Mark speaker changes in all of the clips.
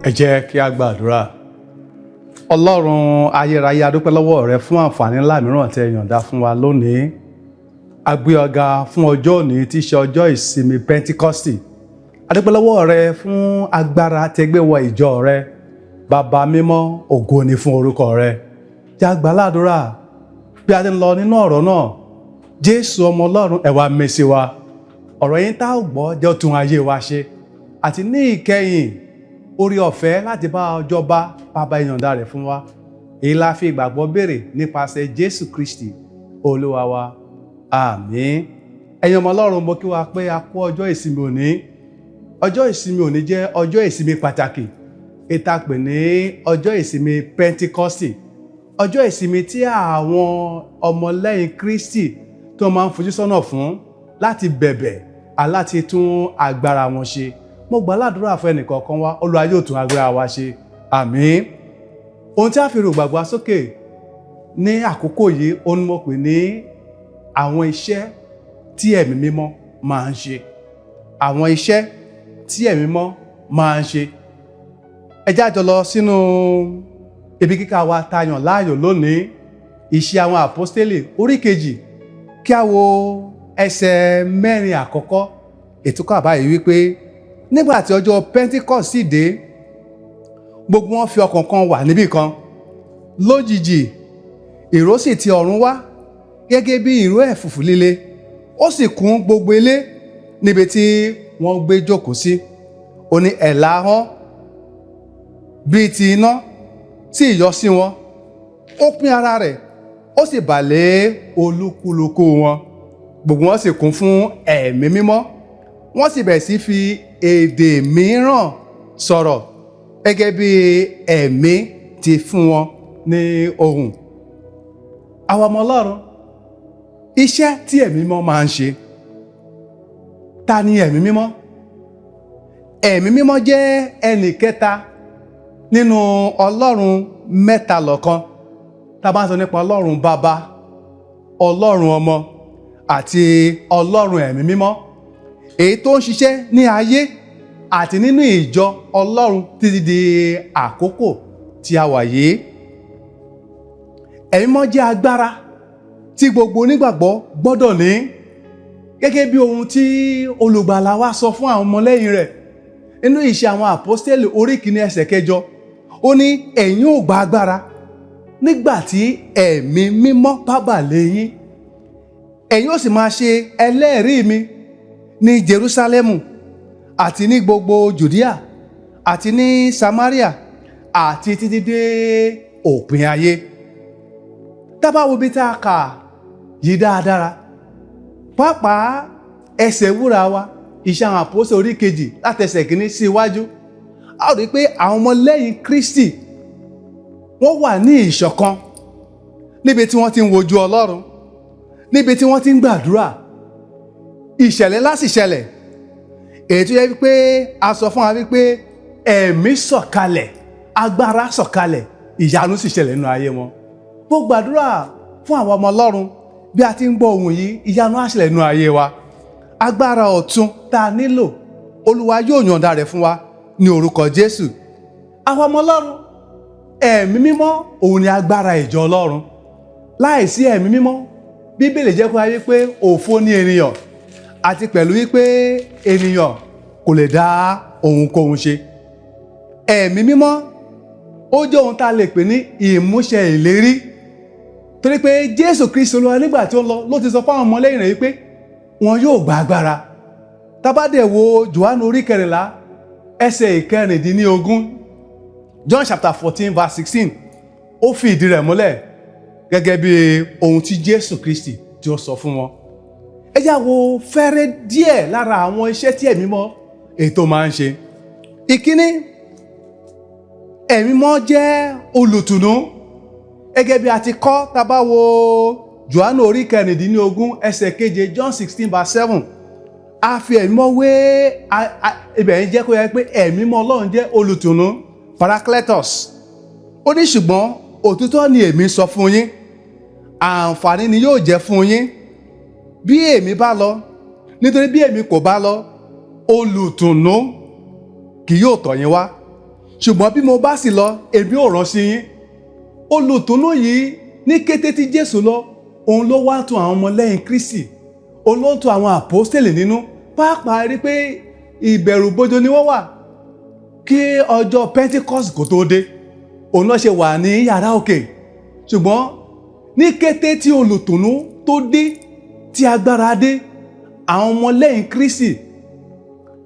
Speaker 1: Ẹ jẹ́ kí a gbàdúrà. Ọlọ́run ayérayé, a dúpẹ́ lọ́wọ́ rẹ fún àǹfààní ńlá mìíràn tí ẹ yọ̀ǹda fún wa lónìí. A gbé ọ ga fún ọjọ́ òní tí í ṣe ọjọ́ ìsinmi Pentikọ́stì. A dúpẹ́ lọ́wọ́ rẹ fún agbára tí ẹ gbé wọ ìjọ rẹ. Bàbá mímọ́, ògo ni fún orúkọ rẹ. Jẹ́ a gbàdúrà bí a ti ń lọ nínú ọ̀rọ̀ náà. Jésù ọmọ Ọlọ́run, ẹ wá mí sí wa. Ọ̀rọ̀ yín tá ò gbọ́, jẹ́ ó tún ayé wa ṣe. Àti ní ìkẹyìn, orí ọ̀fẹ́ láti bá ọjọ́ bá bàbá ìyọ̀ǹda rẹ̀ fún wa. Èyí la fi ìgbàgbọ́ béèrè nípasẹ̀ Jésù Kristi Olúwa wa. Àmín. Ẹ̀yin ọmọ Ọlọ́run, mo kí wa pé a kú ọjọ́ ìsinmi òní. Ọjọ́ ìsinmi òní jẹ́ ọjọ́ ìsinmi pàtàkì èyí tá a pè ní ọjọ́ ìsinmi Pentikọ́stì, ọjọ́ ìsinmi tí àwọn ọmọlẹ́yìn Kristi tó máa ń fojú sọ́nà fún láti bẹ̀bẹ̀ aláti tún agbára wọn ṣe. Mo gbà ládùúrà fún ẹnìkọ̀ọ̀kan wa, Olúwa yóò tún agbára wa ṣe. Àmín. Ohun tí a fi rò gbàgbọ́ sókè ní àkókò yìí, òun ni mo pè ní àwọn iṣẹ́ tí Ẹ̀mí Mímọ́ máa ń ṣe. Àwọn iṣẹ́ tí Ẹ̀mí Mímọ́ máa ń ṣe. Ẹ já jọ lọ sínú ibi kíkà wa tá a yàn láàyò lónìí, Ìṣe àwọn Àpọ́stélì orí 2, kí a wo ẹsẹ̀ 4 àkọ́kọ́. Ètò kọ́ àbáyé wípé nígbà tí ọjọ́ Pentecost sì dé, gbogbo wọn fi ọkàn kan wà níbì kan. Lójijì, ìró sì ti ọ̀run wá gẹ́gẹ́ bí ìró ẹ̀fùfù líle, ó sì kún gbogbo ilé níbi tí wọ́n gbé jókòó sí. Ó ní ẹ̀là ahọ́n bíi ti iná sì yọ sí wọn, ó pín ara rẹ̀, ó sì bà lé olúkúlùkù wọn. Gbogbo wọn sì kún fún Ẹ̀mí Mímọ́, wọ́n sì bẹ̀rẹ̀ sí fi èdè mìíràn sọ̀rọ̀ gẹ́gẹ́ bí Ẹ̀mí ti fún wọn ní ohùn. Àwọn ọmọ Ọlọ́run, iṣẹ́ tí Ẹ̀mí Mímọ́ máa ń ṣe. Ta ni Ẹ̀mí Mímọ́? Ẹ̀mí Mímọ́ jẹ́ ẹnì kẹta nínú Ọlọ́run mẹ́ta lọ́kan. Tá a bá ń sọ nípa Ọlọ́run Bàbá, Ọlọ́run Ọmọ àti Ọlọ́run Ẹ̀mí Mímọ́, èyí tó ń ṣiṣẹ́ ní ayé àti nínú ìjọ Ọlọ́run títí di àkókò tí a wà yìí. Ẹ̀mí Mímọ́ jẹ́ agbára tí gbogbo onígbàgbọ́ gbọ́dọ̀ ní, gẹ́gẹ́ bí ohun tí Olùgbàlà wa sọ fún àwọn ọmọlẹ́yìn rẹ̀ nínú Ìṣe àwọn Àpọ́stélì orí 1 ẹsẹ̀ 8. Ó ní, "Ẹ̀yin ó gba agbára nígbà tí Ẹ̀mí Mímọ́ bá bà lé yín, ẹ̀yin ó sì máa ṣe ẹlẹ́rìí mi ní Jerusalemu àti ní gbogbo Judea àti ní Samaria àti títí dé òpin ayé." Tá bá wo bí tá a kà yìí dáadáa, pàápàá ẹsẹ̀ wúrà wa, Iṣẹ́ àwọn Àpọ́sítélì orí 2 láti ẹsẹ̀ 1 sí iwájú, a ó rí i pé àwọn ọmọlẹ́yìn Kristi, wọ́n wà ní ìṣọ̀kan níbi tí wọ́n ti ń wojú Ọlọ́run, níbi tí wọ́n ti ń gbàdúrà. Ìṣẹ̀lẹ̀ ńlá sì ṣẹlẹ̀, èyí tó yẹ wípé a sọ fún wa wípé Ẹ̀mí sọ̀kalẹ̀, agbára sọ̀kalẹ̀, ìyanu sì ṣẹlẹ̀ nínú ayé wọn. Mo gbàdúrà fún àwọn ọmọ Ọlọ́run, bí a ti ń gbọ́ ohùn yìí, ìyanu á ṣẹlẹ̀ nínú ayé wa. Agbára ọ̀tun tá a nílò, Olúwa yóò yọ̀ǹda rẹ̀ fún wa ní orúkọ Jésù. Àwọn ọmọ Ọlọ́run, Ẹ̀mí Mímọ́ òun ni agbára ìjọ Ọlọ́run. Láìsí Ẹ̀mí Mímọ́, Bíbélì jẹ́ kó yé pé òfo ní ènìyàn, àti pẹ̀lú wípé ènìyàn kò lè dá ohunkóhun ṣe. Ẹ̀mí Mímọ́, ó jẹ́ ohun tá a lè pè ní ìmúṣẹ ìlérí, torí pé Jésù Kristi Olúwa, nígbà tí ó ń lọ, ló ti sọ fáwọn ọmọlẹ́yìn rẹ̀ wípé wọn yóò gba agbára. Tá bá dẹ̀ wo Jòhánù orí 14 ẹsẹ̀ 16, John chapter 14 verse 16, ó fi ìdí rẹ̀ múlẹ̀ gẹ́gẹ́ bí ohun tí Jésù Kristi tí ó sọ fún wọn. Ẹ já wo fẹ́rẹ́ díẹ̀ lára àwọn iṣẹ́ tí Ẹ̀mí Mímọ́ ètò máa ń ṣe. Ìkíní, Ẹ̀mí Mímọ́ jẹ́ olùtùnú, gẹ́gẹ́ bí a ti kọ́. Tá bá wo Jòhánù orí 16 ẹsẹ̀ 7, John 16 verse 7, a fi Ẹ̀mí Mímọ́ wé. Ibẹ̀ ń jẹ́ kó yẹ pé Ẹ̀mí Mímọ́ Ọlọ́run jẹ́ olùtùnú, Paracletos. Ó ní, "Ṣùgbọ́n òtítọ́ ni èmi sọ fún yín." Àǹfààní ni yóò jẹ́ fún yín bí èmi bá lọ, nítorí bí èmi kò bá lọ, olùtùnú kì yóò tọ̀ yín wá, ṣùgbọ́n bí mo bá sì lọ, èmi ò rán sí yín. Olùtùnú yìí, ní kété tí Jésù lọ, òun ló wá tún àwọn ọmọlẹ́yìn Kristi, òun ló ń tún àwọn àpọ́stélì nínú. Pàápàá rí pé ìbẹ̀rù bojo ni wọ́n wà kí ọjọ́ Pentecost kò tó dé, òun náà ṣe wà ní yàrá òkè. Ṣùgbọ́n ní kété tí olùtùnú tó dé, tí agbára dé, àwọn ọmọlẹ́yìn Kristi,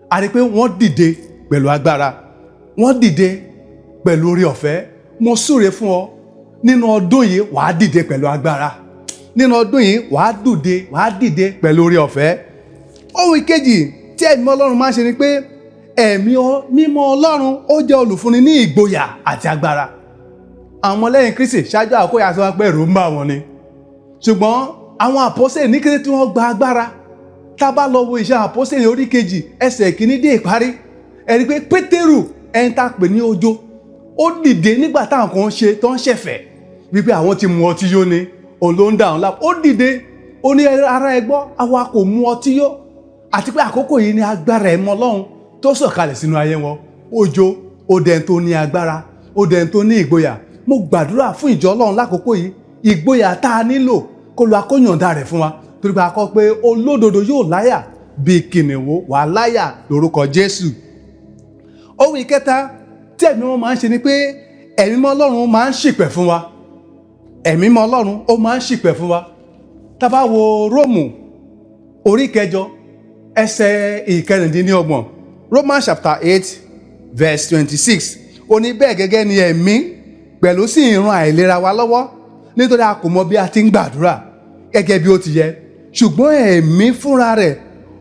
Speaker 1: a rí pé wọ́n dìde pẹ̀lú agbára, wọ́n dìde pẹ̀lú oore ọ̀fẹ́. Mo súre fún ọ nínú ọdún yìí, wàá dìde pẹ̀lú agbára. Nínú ọdún yìí, wàá dìde pẹ̀lú oore ọ̀fẹ́. Ohun ìkejì tí ẹ̀mí Ọlọ́run máa ń ṣe ni pé ẹ̀mí mímọ́ Ọlọ́run, ó jẹ́ olùfúnni ní ìgboyà àti agbára. Àwọn ọmọlẹ́yìn Kristi ṣáájú àkókò yà sọ wá pé ẹ̀rù ń bà wọ́n ni, ṣùgbọ́n àwọn àpọ́sẹ̀, ní kété tí wọ́n gba agbára, tá a bá lọ wo Iṣẹ́ Àpọ́sẹ̀ orí 2, ẹsẹ̀ 1 dé ìparí, ẹ rí i pé Pétérù, ẹni tá a pè ní ojo, ó dìde nígbà táwọn kan ṣe tó ń ṣẹ̀fẹ̀ wípé àwọn ti mu ọtí yó ni, òun ló ń dà wọn lápò. Ó dìde, ó ní, "Ará, ẹ gbọ́, àwa kò mu ọtí yó." Àti pé àkókò yìí ni agbára ẹ̀mọ́ Ọlọ́run tó sọ̀kalẹ̀ sínú ayé wọn. Ojo ó dẹni tó ní agbára, ó dẹni tó ní ìgboyà. Mo gbàdúrà fún ìjọ Ọlọ́run lákòókò yìí, ìgboyà tá a nílò, kó lọ akóyànda rẹ̀ fún wa, torí pé a kọ pé olódodo yóò láyà bíi kìnìún. Wà láyà lórúkọ Jésù. Ohun ìkẹta tí ẹ̀mí wọn máa ń ṣe ni pé ẹ̀mí mọ́ Ọlọ́run máa ń ṣìpẹ̀ fún wa. Ẹ̀mí mọ́ Ọlọ́run, ó máa ń ṣìpẹ̀ fún wa. Tá bá wo Róòmù orí 8, ẹsẹ̀ 26, Romans chapter 8 verse 26, ó ní, "Bẹ́ẹ̀ gẹ́gẹ́ ni ẹ̀mí pẹ̀lú sì ń ran àìlera wa lọ́wọ́, nítorí a kò mọ bí a ti ń gbàdúrà gẹ́gẹ́ bí ó ti yẹ, ṣùgbọ́n ẹ̀mí fúnra rẹ̀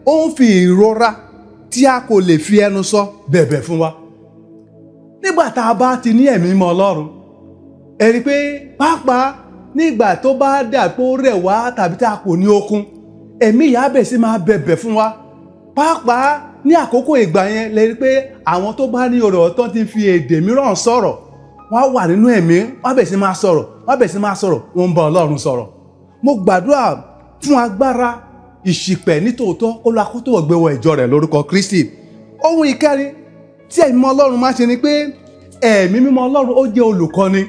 Speaker 1: ó ń fi ìrora tí a kò lè fi ẹnu sọ bẹ̀bẹ̀ fún wa." Nígbà tá a bá ti ní ẹ̀mí mọ́ Ọlọ́run, ẹ rí i pé pàápàá nígbà tó bá dà pé ó rẹ̀ wá tàbí tá a kò ní okun, ẹ̀mí ìyá bẹ̀ sí máa bẹ̀bẹ̀ fún wa. Pàápàá ní àkókò ìgbà yẹn lè rí i pé àwọn tó bá ní ọ̀rọ̀ tó ti fi èdè mìíràn sọ̀rọ̀, wọ́n á wà nínú ẹ̀mí, wọ́n á bẹ̀ sí máa sọ̀rọ̀, wọ́n á bẹ̀ sí máa sọ̀rọ̀, wọ́n ń bá Ọlọ́run sọ̀rọ̀. Mo gbàdúrà fún agbára ìṣìpẹ̀ nítòótọ́, kó lọ akótó ọ̀gbẹ́ wọ ìjọ rẹ̀ lórúkọ Kristi. Ohun ìkẹrin tí ẹ̀mí mímọ́ Ọlọ́run máa ṣe ni pé ẹ̀mí mímọ́ Ọlọ́run, ó jẹ́ olùkọ́ni,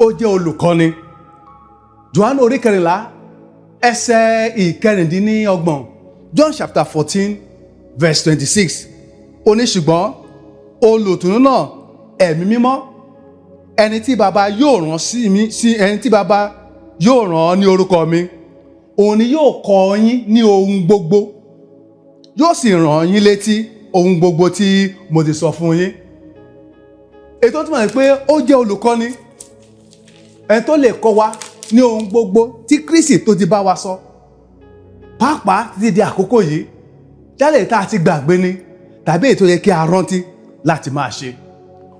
Speaker 1: ó jẹ́ olùkọ́ni. Jòhánù orí 14, ẹsẹ̀ 26, John chapter 14 verse 26, ó ní, "Ṣùgbọ́n olùtùnú náà, ẹ̀mí mímọ́, ẹni tí baba yóò rán sí mi sí ẹni tí baba yóò rán ní orúkọ mi, òun ni yóò kọ́ yín ní ohun gbogbo, yóò sì rán yín létí ohun gbogbo tí mo ti sọ fún yín." Ètò túmọ̀ sí pé ó jẹ́ olùkọ́ni, ẹni tó lè kọ́ wa ní ohun gbogbo tí Kristi tó ti bá wa sọ, pàápàá títí di àkókò yìí, jálẹ̀ tá a ti gbàgbé ni tàbí ètò yẹ kí a rántí láti máa ṣe.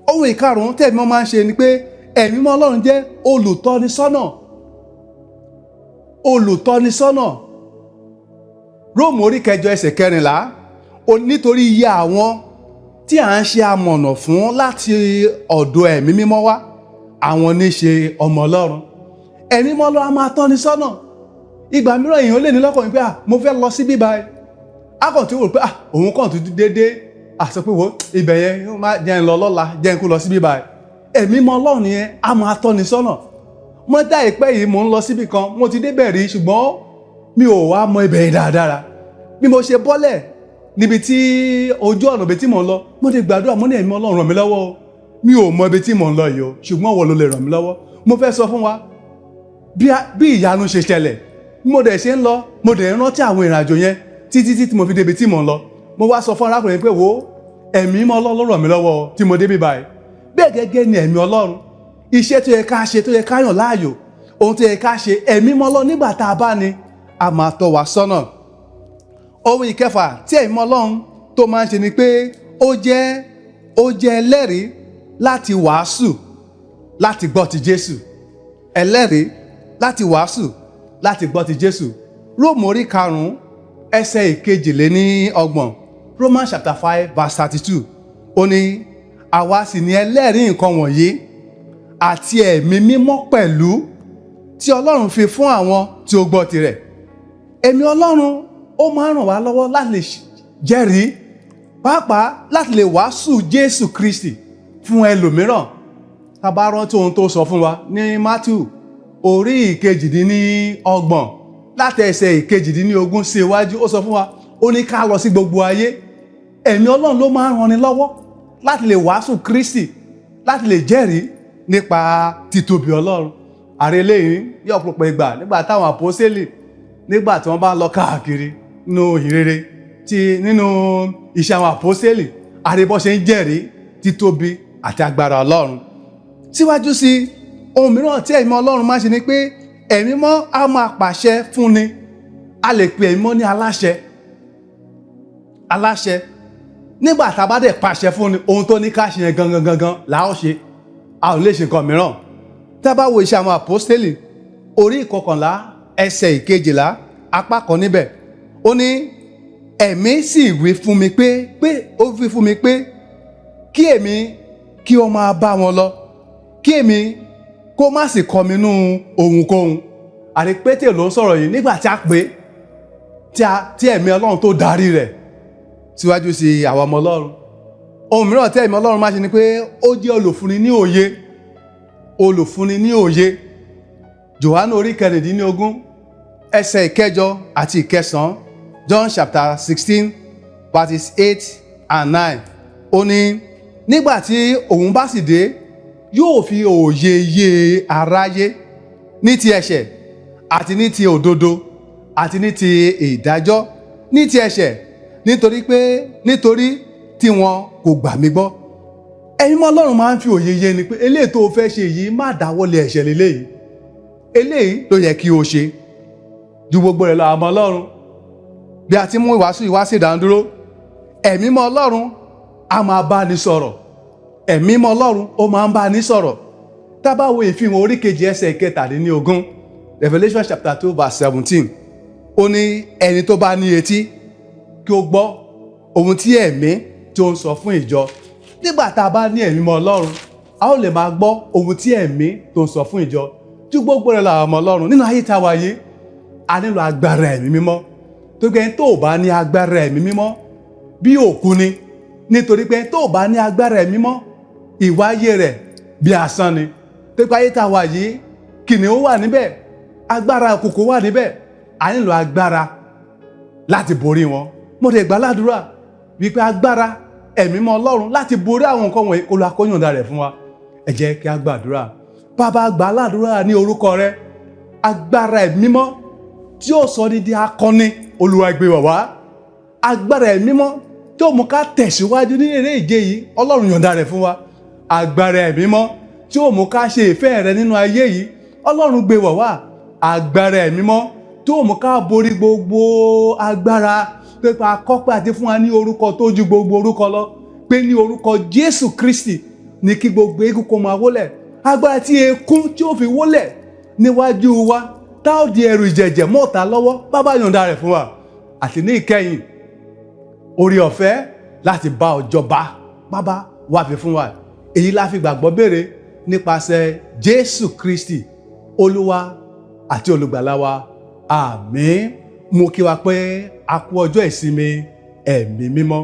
Speaker 1: Ohun ìkarùn-ún tí ẹ̀mí mímọ́ máa ń ṣe ni pé ẹ̀mí mímọ́ Ọlọ́run jẹ́ olùtọ́nisọ́nà, olùtọ́nisọ́nà. Róòmù orí 8, ẹsẹ̀ 14, ó nítorí iye àwọn tí à ń ṣe amọ̀nà fún láti ọ̀dọ̀ ẹ̀mí mímọ́ wá, àwọn ní ṣe ọmọ Ọlọ́run. Ẹ̀mí mímọ́ ló á máa tọ́ni sọ́nà. Ìgbà mìíràn, èèyàn lè ní lọ́kàn wípé, "Ah, mo fẹ́ lọ sí bíbá ẹ̀." Á kàn tí ó rò pé, ah, òun kàn tún déédéé à sọ pé, "Wo ibẹ̀ yẹn, má jẹ́ ń lọ lọ́la, jẹ́ ń kú lọ sí bíbá ẹ̀." Ẹ̀mí mímọ́ Ọlọ́run yẹn á máa tọ́ni sọ́nà. Mo dá ìpẹ́ yìí, mò ń lọ síbì kan, mo ti débẹ̀ rí, ṣùgbọ́n mi ò wá mọ ibẹ̀ yẹn dáadáa. Bí mo ṣe bọ́lẹ̀ níbi tí ojú ọ̀nà ibi tí mò ń lọ, mo ti gbàdúrà, mo ní, "Ẹ̀mí Ọlọ́run, ràn mí lọ́wọ́ o. Mi ò mọ ibi tí mò ń lọ yìí o, ṣùgbọ́n wọ́n ló lè ràn mí lọ́wọ́." Mo fẹ́ sọ fún wa bí ìyanu ṣe ṣẹlẹ̀. Bí mo dẹ̀ ṣe ń lọ, mo dẹ̀ ń rántí àwọn ìrìnàjò yẹn títí tí mo fi débi tí mò ń lọ. Mo wá sọ fún arákùnrin pé, "Wo, ẹ̀mí mọ́ Ọlọ́run ràn mí lọ́wọ́ tí mo débi báyìí." Bẹ́ẹ̀ gẹ́gẹ́ ni ẹ̀mí Ọlọ́run, iṣẹ́ tó yẹ ká ṣe, tó yẹ ká yàn láàyò, ohun tó yẹ ká ṣe, ẹ̀mí mọ́ Ọlọ́run, nígbà tá a bá ní, a máa tọ́ wa sọ́nà. Ohun ìkẹfà tí ẹ̀mí Ọlọ́run tó máa ń ṣe ni pé ó jẹ́ ẹlẹ́rìí láti wàásù, láti gbọ́ ti Jésù. Ẹlẹ́rìí láti wàásù, láti gbọ́ ti Jésù. Róòmù orí 5, ẹsẹ̀ 32, Romans chapter 5 verse 32, ó ní, "Àwa sì ní ẹlẹ́rìí nǹkan wọ̀nyí, àti ẹ̀mí mímọ́ pẹ̀lú." tí Ọlọ́run fi fún àwọn tí ó gbọ́ tirẹ̀. Ẹ̀mí Ọlọ́run, ó máa ń ràn wá lọ́wọ́ láti lè jẹ́rìí, pàápàá láti lè wàásù Jésù Kristi fún ẹlòmíràn. Tá a bá rántí ohun tó sọ fún wa ní Matthew orí 28, láti ẹsẹ̀ 18 sí iwájú, ó sọ fún wa, ó ní ká lọ sí gbogbo ayé. Ẹ̀mí Ọlọ́run ló máa ń ranni lọ́wọ́ láti lè wàásù Kristi, láti lè jẹ́rìí nípa títóbi Ọlọ́run. Ààrẹ eléyìí ní ọ̀pọ̀lọpọ̀ ìgbà nígbà táwọn àpọ́sẹ́lì, nígbà tí wọ́n bá lọ káàkiri nínú ìrere tí nínú Iṣẹ́ àwọn Àpọ́sẹ́lì, ààrẹ bọ́ ṣe ń jẹ́rìí títóbi àti agbára Ọlọ́run. Síwájú sí, ohun mìíràn tí ẹ̀mí Ọlọ́run máa ń ṣe ni pé Ẹ̀mí Mímọ́ á máa pàṣẹ fúnni. A lè pè Ẹ̀mí Mímọ́ ní aláṣẹ. Aláṣẹ, nígbà tá a bá dẹ̀ pàṣẹ fúnni, ohun tó ní ká ṣe yẹn gangan gangan là ó ṣe, a ò lè ṣe nǹkan mìíràn. Tá a bá wo Iṣẹ́ àwọn Àpọ́stélì orí 11, ẹsẹ̀ 12, apá kan níbẹ̀, ó ní, "Ẹ̀mí sì wí fún mi pé ó wí fún mi pé kí èmi kí ó máa bá wọn lọ, kí èmi kó má sì kọminú ohunkóhun." Àti Pétérù ló ń sọ̀rọ̀ yìí nígbà tí a pè é, tí Ẹ̀mí Ọlọ́run tó darí rẹ̀. Síwájú sí, àwọn ọmọ Ọlọ́run, ohun mìíràn tí Ẹ̀mí Ọlọ́run máa ṣe ni pé ó jẹ́ olùfúnni ní òye. Olùfúnni ní òye. Jòhánù orí 16, ẹsẹ̀ 8 àti 9, John chapter 16 verses 8 and 9, ó ní, "Nígbà tí òun bá sì dé, yóò fi òye yé aráyé ní ti ẹ̀ṣẹ̀, àti ní ti òdodo, àti ní ti ìdájọ́. Ní ti ẹ̀ṣẹ̀, nítorí pé nítorí tí wọn kò gbà mí gbọ́." Ẹ̀mí Mímọ́ Ọlọ́run máa ń fi òye yé ni pé eléyìí tó o fẹ́ ṣe yìí, má dáwọ́lé ẹ̀ṣẹ̀ lélẹ́yìí, eléyìí ló yẹ kí o ṣe. Ju gbogbo rẹ̀ lọ, àmọ́ Ọlọ́run, bí a ti mú ìwàásù ìwá sí ìdánudúró, Ẹ̀mí Mímọ́ Ọlọ́run a máa bá ní sọ̀rọ̀. Ẹ̀mí Mímọ́ Ọlọ́run, ó máa ń bá ní sọ̀rọ̀. Tá a bá wo Ìfihàn orí 2, ẹsẹ̀ 17, Revelation chapter 2 verse 17, ó ní, "Ẹni tó bá ní etí, kí ó gbọ́ ohun tí Ẹ̀mí tí ó ń sọ fún ìjọ." Nígbà tá a bá ní Ẹ̀mí Mímọ́ Ọlọ́run, a ó lè máa gbọ́ ohun tí Ẹ̀mí tó ń sọ fún ìjọ. Tí gbogbo rẹ̀ làwọn ọmọ Ọlọ́run, nínú ayé tá a wà yìí, a nílò agbára Ẹ̀mí Mímọ́ tó pé tó o bá ní agbára Ẹ̀mí Mímọ́, bí òkú ni, nítorí pé tó o bá ní agbára Ẹ̀mí Mímọ́, ìwáyé rẹ̀ bí asán ni. Tó pé ayé tá a wà yìí, kìnìún wà níbẹ̀, agbára òkùnkùn wà níbẹ̀. A nílò agbára láti borí wọn. Mo lè gbà ládùúrà wípé agbára Ẹ̀mí Mímọ́ Ọlọ́run láti borí àwọn nǹkan wọ̀nyí, kó lọ akóyànda rẹ̀ fún wa. Ẹ jẹ́ kí a gbàdúrà. Bàbá, gbà ládùúrà ní orúkọ rẹ, agbára Ẹ̀mí Mímọ́ tí ó sọ ní di akọni, Olúwa, gbé wọ̀ wá. Agbára Ẹ̀mí Mímọ́ tí ó mú ká tẹ̀síwájú ní eré ìje yìí, Ọlọ́run, yọ̀ǹda rẹ̀ fún wa. Agbára Ẹ̀mí Mímọ́ tí ó mú ká ṣe ìfẹ́ rẹ nínú ayé yìí, Ọlọ́run, gbé wọ̀ wá. Agbára Ẹ̀mí Mímọ́ tí ó mú ká borí gbogbo agbára pé akọ́pẹ́ àti fún wa ní orúkọ tó ju gbogbo orúkọ lọ, pé ní orúkọ Jésù Kristi ní kí gbogbo eékún kó máa wólẹ̀. Agbára tí eékún tí ó fi wólẹ̀ níwájú wa, tá ó di ẹrù ìjẹ̀jẹ̀ mọ́ta lọ́wọ́, Bàbá, yọ̀ǹda rẹ̀ fún wa. Àti ní ìkẹyìn, orí ọ̀fẹ́ láti bá ọ jọba, Bàbá, wá fi fún wa. Èyí la fi gbàgbọ́ béèrè nípasẹ̀ Jésù Kristi, Olúwa àti Olùgbàlà wa. Àmín. Mo kí wa pé a kú ọjọ́ ìsinmi Ẹ̀mí Mímọ́.